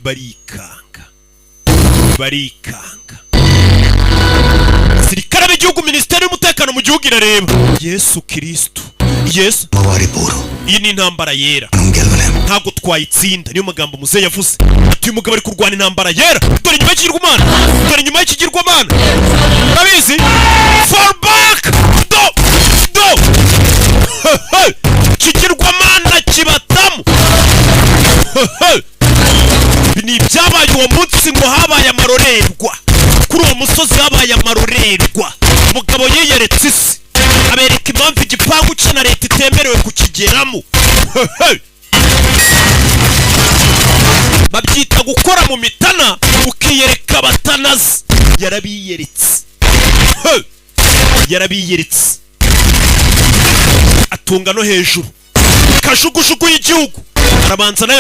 Barikanga, barikanga. Sirikare b'igihugu, Minisiteri y'Umutekano mu gihugu irareba. Yesu Kirisitu, Yesu! అమ్మవారి పోరు. Iyi ni intambara yera. మనం గెలవలేం. Ntabwo twayitsinda. Niyo magambo muzehe yavuze, ati uyu mugabo ari kurwana intambara yera. Dore inyuma y'ikigirwamana, dore inyuma y'ikigirwamana, urabizi. Fall back! Do do kigirwamana kibatamu. Ibi ni ibyabaye uwo munsi. Ngo habaye amarorerwa kuri uwo musozi, habaye amarorerwa. Umugabo yiyeretse isi, abereka impamvu igipangu cye na leta itemerewe kukigeramo. Babyita gukora mu mitana, ukiyereka abatanazi. Yarabiyeretse. Hey! Yarabiyeretse, atunga no hejuru kajugujugu y'igihugu, arabanza nayo.